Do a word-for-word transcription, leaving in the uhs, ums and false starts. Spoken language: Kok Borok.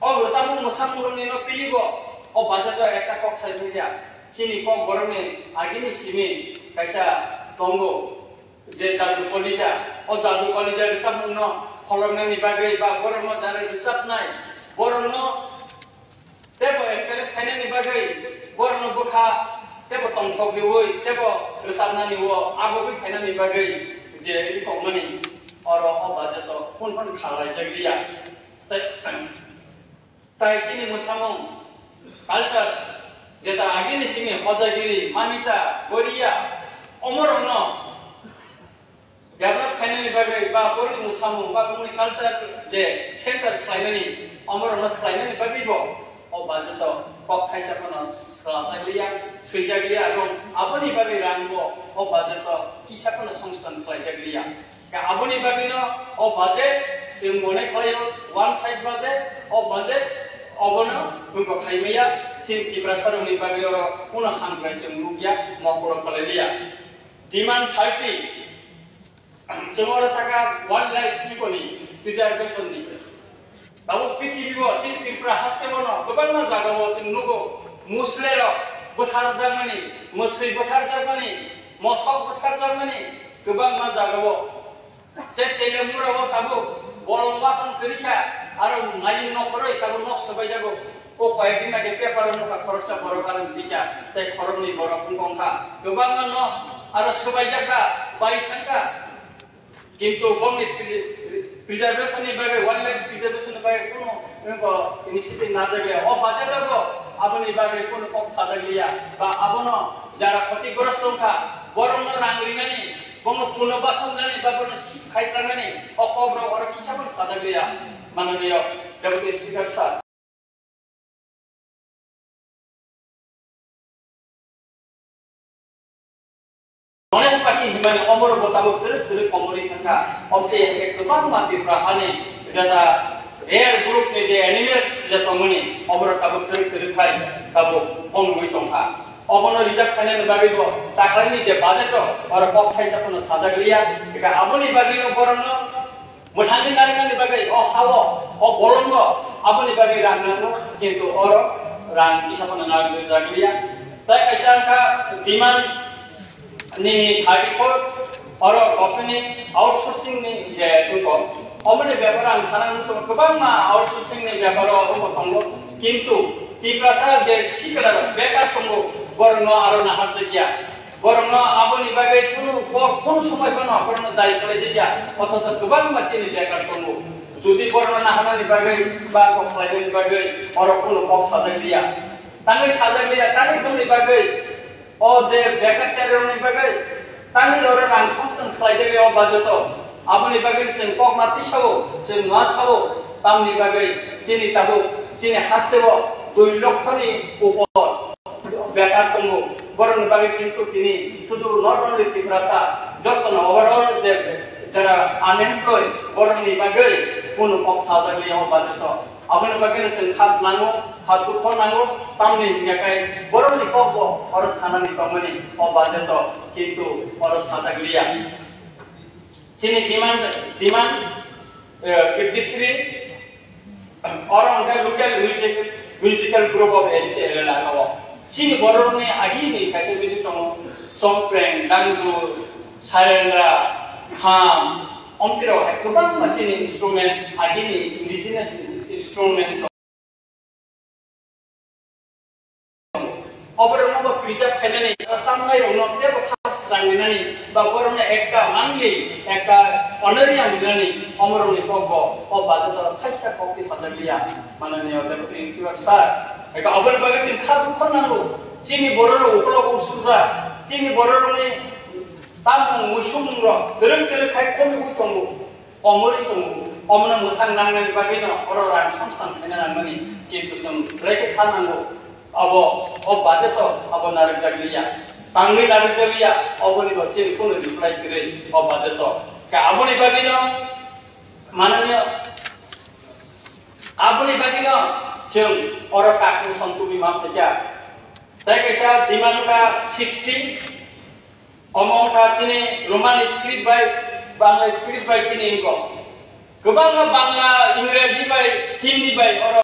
O rwchapmung mwsamung rokni no twiwi bo o budget o ekta kok thai thangya. Chini kok borokni agini simi kaisa tongo je jadu kolija. O jadu kolija rwchapmung no kholopnani bagwi ba borokno jara rwchapnai, borokno tebo encourage khainani bagwi, borokno bwkha tebo tongthok riwi tebo rwchapnani o abugwi khainani bagwi je ikokmani oro o budget o phun phun kha laijak liya. Tai, tai chini mwsamung, culture, jeta agini simi hojagiri, mamita, goriya, omorokno develop khainani bagwi ba borokni mwsamung ba bongni culture je center khlainani, omorokno khlainani bagwi bo o budget o kok thaisa phano swlajak liya, swijak liya, ebong aboni bagwi rang bo o budget o kisa phano songsthan khlaijak liya. Ka aboni bagwino o budget chwng mone khlaio one side budget, o budget obono wngkha khaimaya chini Tiprasa rokni bagwi oro kuno hamkrai chwng nukya mokolo khlailiya. Demand thirty, chwng oro saka wildlife people ni preservation ni. Tabuk prithibi o chini Tripura haste bono kwbangma jaga o chwng nugo, musle rok bwthar jakmani, mwswi bwthar jakmani, mosok bwthar jakmani kwbangma jaga o. Che tele mura o tabuk bolong bahan kwrwi kha, aro mayung nokhorwi tabuk nok swbai jago. O koyek din age paper o nukha khoroksa borok aro bikha, tei khoroknwi borok wngkha. Kwbangma nok aro swbai jakha, bai thangkha. Kintu bongni prese-, preservation ni bagwi, wildlife preservation ni bagwi kuno, kuno initiative najak liya. O budget o bo aboni bagwi kuno kok sajak liya. Ba abono jara khotigrosto wngkha, borokno rang rinani, bono puno basan nani, ba bono sip khai tangnani, o kok rok oro kisa bo sajak liya. Mananiya Deputy Speaker sir. Ganesh Pati himani omoro bo tabuk twrwk twrwk komorwi thangkha. Omtwi hai khe kwbangma Tripura hani jeta rare group ni je animals je tongmani omoro tabuk twrwk twrwk khai tabuk omorwi tongkha. Obono reserve khainani bagwi bo taklaini je budget o oro kok thaisa phano sajak liya. Eka aboni bagwi no borokno Mwthangwi narwknani bagwi o ha-o, o bolongo aboni bagwi rang nango, kintu oro rang kisa phano narwknani rang liya. Tai kaisa wngkha demand ni thirty four, oro government ni outsourcing ni je wngkha, oboni bepar ang sana muchungo kwbangma outsourcing ni bepar o wngkha tongo, kintu Tiprasa je sikla bekar tongo, borokno aro naharjakya. Borokno aboni bagwi kunu bo-, kunu somoi phano borokno jai khlaijak ya, othocho kwbangma chini bekar tongo. Jodi borokno naharnani bagwi ba kok khlainani bagwi oro kunu kok sajak liya. Tangwi sajak liya, tangwi tongni bagwi o je bekar cherokni bagwi tangwi oro rang songstang khlaijak liya o budget o. Aboni bagwi chwng kok ma tisao, chwng ma sao, tamni bagwi chini tabuk, chini hasteo dui lokho ni upor bekar tongo. Borokni bagwi kintu tini sudu not only Tiprasa, jotono overall je jara unemployed, borokni bagwi kunu kok sajagwi o budget o. Aboni bagwi chwng khat nango, khat dukho nango, tamni hwnkhe borokni kokbo oro sanani tongmani o budget o, kintu oro sajak liya. Chini demand, demand, eh, fifty three, oro hwnkhe local music, musical group of A D C area laga o. Chini borokni agini kaisa music tongo, chongpreng, dangdu, sailendra, kham, omtwi rok hai kwbangma chini instrument, agini indigenous instrument. Oborokno bo preserve khainani, tamnairokno teibo kha srang rinani, ba borokno ekta monthly, ekta honorarium rinani, omorokni kokbo o budget o thaisa kokti sajak liya, mananiya Deputy Speaker sir. Eka oboni bagwi chwng kha dukho nango, chini bororok ukolok usukjak, chini bororokni tamung muisumungrok twrwk twrwk khai komigwi tongo. Omorwi tongo, omono mwthang nangnani bagwino oro rang songstang khaina nangmani, kintu chwng belai khe kha nango, abo o budget o abo narwkjak liya, tangwi narwkjak liya, oboni bo chini kunu reply kwrwi o budget o. Ka aboni bagwino mananiya, aboni bagwino chwng oro kakung song tubui ma phaikha. Tai kaisa demand ka sixty, Omo wngkha chini Roman script bai Bangla script bai chini wngkha. Kwbangma Bangla, Ingreji bai, Hindi bai oro